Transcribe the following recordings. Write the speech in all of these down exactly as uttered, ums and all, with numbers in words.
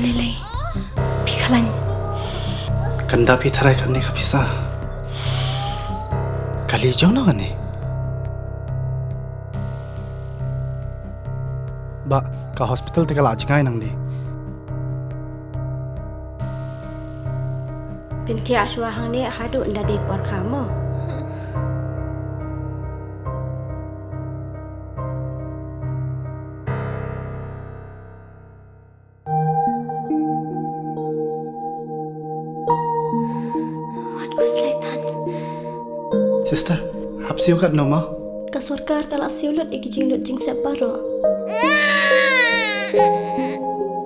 Lele, phi khlañ. Kanda phi tharai kane ka pisa. Kali jong no kane. Ba, ka hospital te ka la jngai nang di. Pynthia shwa hangne haduh nda dei por kha mo. Wat ku slaitan. Sister, hap siew kat no ma? Ka sorkar ka la siew lut i ki jinglut jingsep baroh.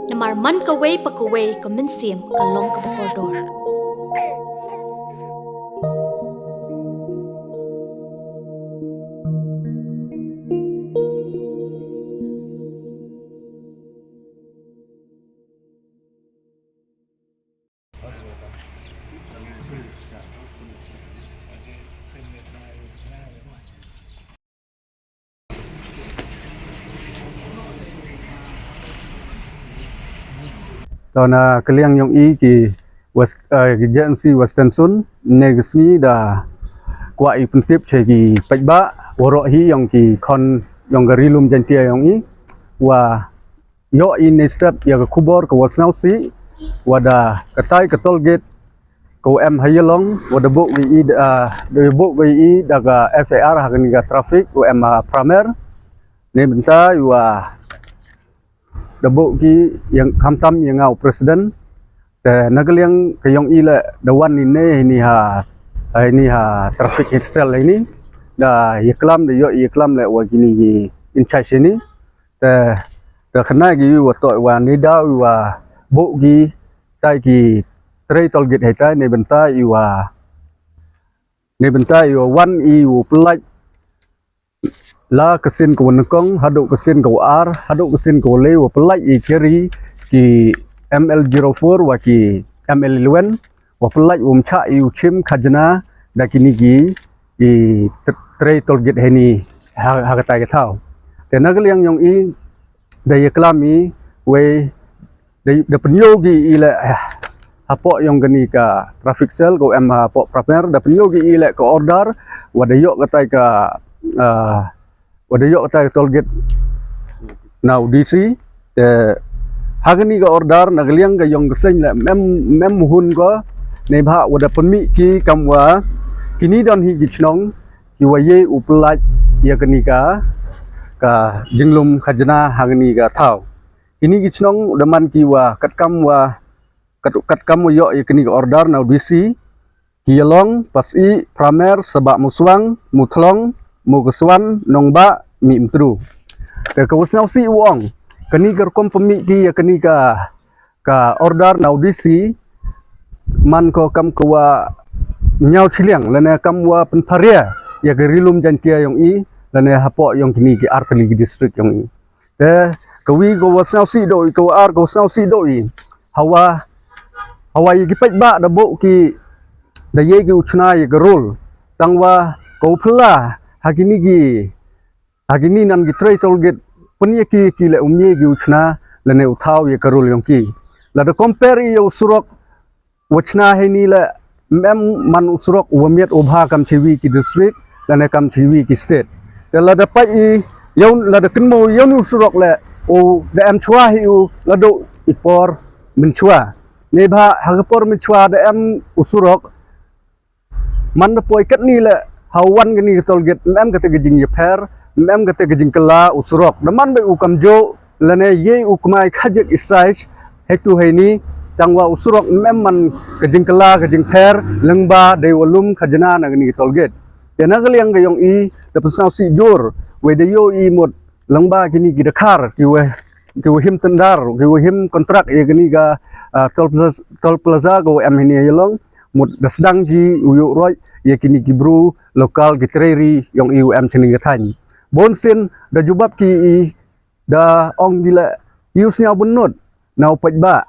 Namar man kawei pa kawei ka mynsiem ka long kaba kordor. To na ka liang yong i ki West, eh, ki J N C Western Zone, ne ka sngi da kwah i pyntip cha ki paidbah waroh hi yong ki khon yong ka Ri Lum Jaintia yong i, wa yoh i ne step ya ka khubor ka wa sngewsih, wa da katai ka toll gate ka wa em ha Ialong, wa da buh ka i, ah, da buh ka i da ka F I R ha kani ka traffic, wa em ha Pramer. Ne bynta i wa da buh ki yang khamtam ya nga u president. Te na ka liang ka yong i le da wan i ne hini ha, hini ha traffic head cell hini. Da yaklam, da yoh yaklam le wa kini ki in charge hini. Te da khana ki wa toh wa ni da wa buh ki tai ki trei toll gate hei tai ne bynta i wa, ne bynta i wa wan i wa pynlait la ka sien ka wa nyngkong, haduh ka sien ka wa ar, haduh ka sien ka wa le, wa pynlait i kari ki M L zero four wa ki M L eleven, wa pynlait wa ym chah i u chim khajna da kini ki i t-, trei toll gate heini ha, ha katai ka thaw. Te na ka liang yong i da yaklam i wei da, da pynyoh ki i le, eh, hapoh yong kani ka traffic cell ka wa em hapoh Pramer, da pynyoh ki i le ka order, wa da yoh katai ka, ah, wa da yoh katai ka toll gate na u D C. Te ha kani ka order na ka liang ka yong ka seng le mem, mem hun ko, ne bha wa da pynmih ki kam wa kini don hi ki chnong ki wa ye u pynlait ya kani ka, ka jinglum khajna ha kani ka thaw. Kini ki chnong da man ki wa katkam wa, kat, katkam wa yoh ya kani ka order na u D C, ki Ialong, Pasih, Pramer, Sabah Muswang, Muthlong, Mukeswan, Nongbah, Mihmyntdu. Te ka wa sngewsih wa ong, kani ka rukom pynmih ki ya kani ka, ka order na u D C, man ko kam ka wa ñiaw chiliang, lane kam wa pynpharia ya ka Ri Lum Jaintia yong i, lane hapoh yong kini ki artylli ki district yong i. Te ka wi ka wa sngewsih doh i, ka wa ar ka wa sngewsih doh i. Hawa, hawa ya ki paidbah da buh ki, da ye ki u chna ya ka rule. Tang wa ka wa phylla ha kini ki, ha kini nan ki trei toll gate, pynye ki ki le um ye ki u chna lane u thaw ya ka rule yong ki. Lada compare i ya u surok wa chna heini le, mem man u surok wa miat u bha kam chiwi ki district lane kam chiwi ki state. Te lada pait i yow, lada kynmaw yow ni u surok le, u da em chwa hi u lada i por mynchwa. Ne bha ha ka por mynchwa da em u surok, man da poi katni le, ha wan kani ka toll gate, mem kata ka jingyapher, mem kata ka jingkylla u surok. Da man ba u kamjooh, lane ye u kmai khajik i size, heitu heini, tang wa u surok mem man ka jingkylla ka jingpher, lyngba dei wa lum khajna na kani ka toll gate. Te na ka liang ka yong i, da pynsngewsih jur, wei da yoh i mut, lyngba kini ki dkhar, ki wa, ki wa him tender, ki wa him contract, ya kani ka, ah, toll plaza, toll plaza ka wa em heini ya long, mut da sdang ki u yoh roi, ya kini ki bru, local ki trei ri, yong i wa em chini ka thaiñ. Bon sien, da jubab ki i, da ong ki le, yow sngewbha nut, na u paidbah,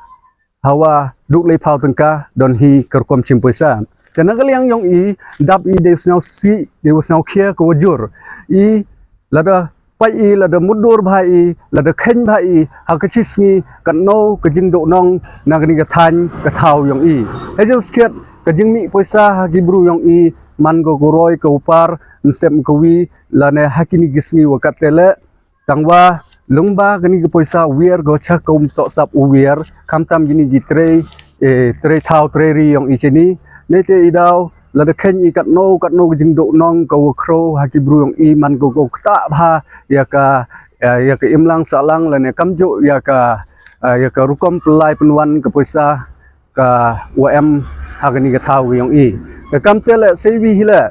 hawa du le phaw tyngka, don hi ka rukom chim poisa. Te na ka liang yong i, dap i dei sngewsih, dei sngewkhia ka wa jur. I lada Pait i lada mutdur bha i, lada khein bha i ha ka chi sngi katno ka jingduh nong na kani ka thaiñ ka thaw yong i. Hajrong skhiat ka jingmih poisa ha ki bru yong i, man ko ka roi ka upar, mynstep ka wi, lane ha kini ki sngi wa kat te le. Tangwa lyngba kani ka poisa wiar ko cha ka um toh sap u wiar, khamtam kini ki trei, eh, trei thaw trei ri yong i chini. Neite i daw lada khein i katno katno ka jingduh nong ka wa khro ha ki bru yong i, man ko ka ktah bha ya ka, ya, ya ka imlang sahlang lane kamjooh ya ka, ah, ya ka rukom pynlai pynwan ka poisa ka wa em ha kani ka thaw ka yong i. Te kamte le, seiwi hi le,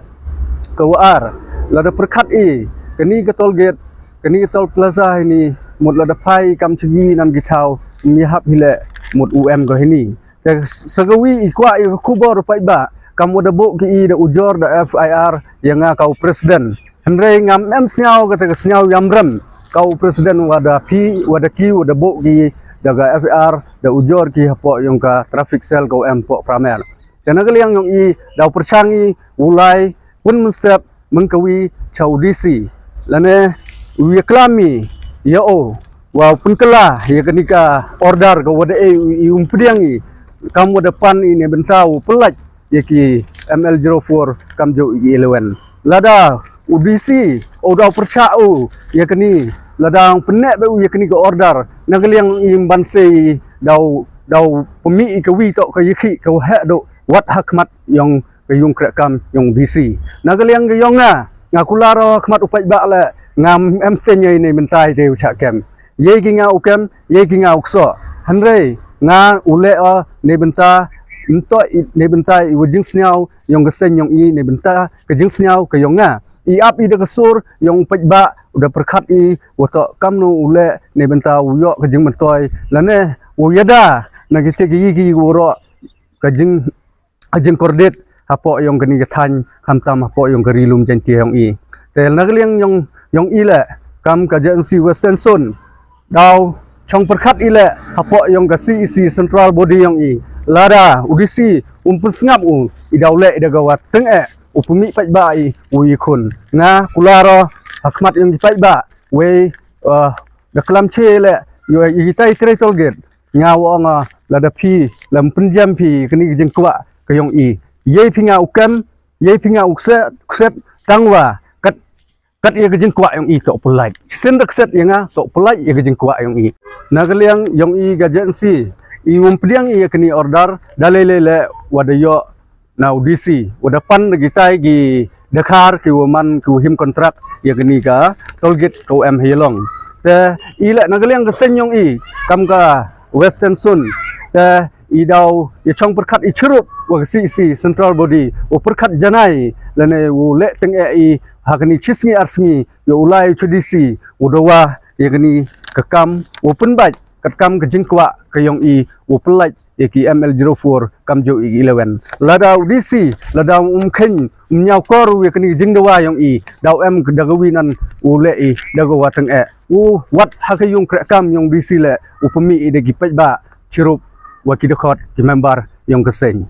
ka wa ar, lada pyrkhat i kani ka toll gate, kani ka toll plaza hini, mut lada phai i kam chagi nan ki thaw, mi hap hi le, mut u em ko hini. Te sa ka wi i kwah ya ka khubor paidbah, kam wa da buh ki i da ujor da F I R ya nga ka u president. Hynrei ngam em sniaw kata ka sniaw yamrem ka u president wa da phi, wa da ki, wa da buh ki da ka F I R, da ujor ki hapoh yong ka traffic cell ka u em poh Pramer. Te na ka liang yong i daw pyrshang i u lai pynmynstep mynkawi cha u D C. Lane u ya klam i ya o wa pynkylla ya kani ka order ka wa da e i, i um pdiang i, kam wa da pan i ne bynta u pynlait ya ki M L zero four kamjooh ya ki eleven. Lada u D C u daw pyrshah u ya kani, lada u pynneh ba u ya kani ka order, na ka liang i mban se i daw, daw pynmih i ka wi toh ka yakhih ka wa heh duh wat ha khmat yong ka yung kreh kam yong D C. Na ka liang ka yong nga, nga kular o ha khmat u paidbah le, ngam em teng ya i ne bynta i te u chah kem. Yei ki nga u kem, yei ki nga u ksoh. Hynrei nga u leh o ne bynta, ym toh i ne bynta i wa jingsniaw yong ka seng yong i, ne bynta ka jingsniaw ka yong nga. I ap i da ka sur yong u paidbah, u da pyrkhat i wa toh kamno u leh ne bynta u yoh ka jingmyntoi lane u yada na ki te ki yi ki waroh ka jing, ka jingkordit hapoh yong kani ka thaiñ, khamtam hapoh yong ka Ri Lum Jaiñtia yong i. Te na ka liang yong, yong i le, kam ka J N C Western Zone, daw chong pyrkhat i le hapoh yong ka C E C central body yong i. Lada u D C um pynsngap u, i daw leh i da ka wa tyngeh u pynmih paidbah i u i khun. Nga kular o ha khmat yong ki paidbah, wei, ah, da klam che le, yo, i kitai trei toll gate. Nga wa ong, ah, lada phi, lada pynjem phi kani ka jingkwah ka yong i, yei phi nga u kem, yei phi nga u kset, kset, tangwa kat, kat ya ka jingkwah yong i toh pynlait. Chisien da kset ya nga toh pynlait ya ka jingkwah yong i. Na ka liang yong i ka J N C, i um pdiang i ya kani order, da lei lei le wa da yoh na u D C, wa da pan da kitai ki dkhar ki wa man ki wa him kontrak ya kani ka toll gate ka wa em ha Ialong. Te i le na ka liang ka seng yong i, kam ka Western Zone, te i daw ya chong pyrkhat i chirup wa ka C E C central body u pyrkhat janai lane u leh tyngeh i ha kani chi sngi ar sngi ya u lai u cha D C u dawa ya kani ka kam u pynbait katkam ka jingkwah ka yong i u pynlait ya ki M L zero four kamjooh ya ki eleven. Lada u D C, lada um khein, um ñiaw kor u ya kani ka jingdawa yong i, daw em da ka wi nan u leh i da ka wa tyngeh u wat ha ka yung kreh kam yong D C le u pynmih i da ki paidbah chirup wa ki dkhot ki member yong ka seng.